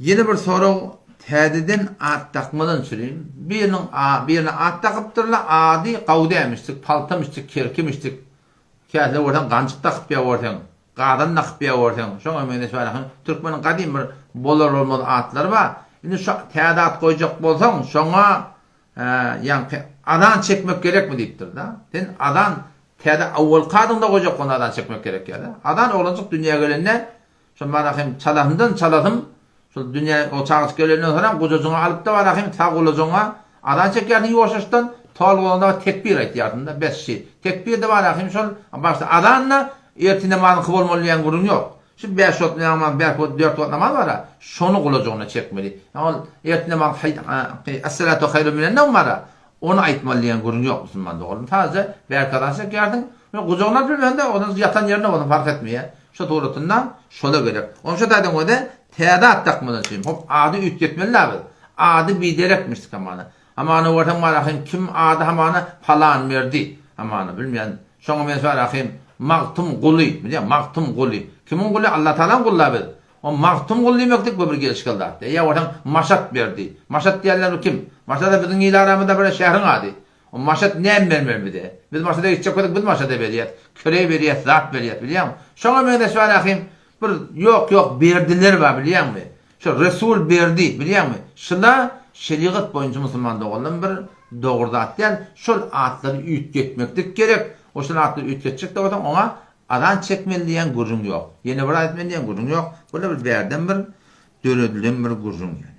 Ýene bir sorag täzeden at dakmadan çürim. Biriniň birine at dakypdyrlar, ady Gawdämişdik, Paltamişdik, Kerkimişdik. Käsine görseň ganjyk dakyp ýa görseň, gazan dakyp ýa görseň, şoňa meňzeş bar. Türkmeniň gadym bir bolar-bolmaz atlary bar. Indi şo täze at goýjak bolsaň, şoňa ýaňky azan çekmek gerekmi diýipdir-de. Sen azan täze awwalky adyňda goýjak bolsaň azan çekmek gerek ýa-da. Azan oglanjyk dünýä gelende Şol barahym çalasyndan çalasym, şol dünýä o çagajyk gelenden soňam gujajyňa alyp-da barahym sag gulajyňa azan çekýärsiň ýuwaşjaşdan, tol bolanda tekbir aýtýarsyň-da, bes şi. Tekbir-de barahym şol başda azan-da, ertir namazyňky bolmaly diýen gürrüň ýok. Şu bäş wagt namaz, bäş wagt, dört wagt namaz bar-a, şony gulajygyna çekmeli. Ol ertir namaz Esselatu haýrun minen nowm bar-a, Ony aýtmaly diýen gürrüň ýok musulman doganym. Sadaja bärki azan çekýärsiň. Ýöne gujagyna alyp bilmeseň-de, onuň ýatan ýerinde bolsun fark etmeýär. Şo suratynda şola gerek. Onuň şo taýdan göze täze at dakmadan üçin. Hop ady üýtgetmeli-dä biz. Ady biderekmiş hamana. Hamana görseň barahym kim ady hamana Palanberdi. Hamana bilmeýän. Şoňa men barahym Magtymguly. Bilýäň Magtymguly. Kimiň guly? Allatagalaň guly-da biz. O Magtymguly diýmeklik bu bir gelşikli zat. Eýe bolsaň Maşat berdi. Maşat diýenler bu kim? Maşat-a biziň il aramyzda bir şäheriň ady. O Maşat näme bermeli bize? Biz Maşada gitjek bolsak biz Maşada berýäs. Kireý berýäs, zat berýäs bilýäňmi? Şoňa meňzeş bar ahym bir ýok ýok berdiler bar bilýäňmi? Şo Resul berdi bilýäňmi? Şula şerigat boýunça musulman doganlarym bir dogry zat däl. Şol atlary üýtgetmeklik gerek. O şol atlary üýtgetjek-de bolsaň oňa Azan çekmeli diýen gürrüň ýok. Ýene bir aýtmaly diýen gürrüň ýok. Bu-da bir bärden bir döredilen bir gürrüň ýaly.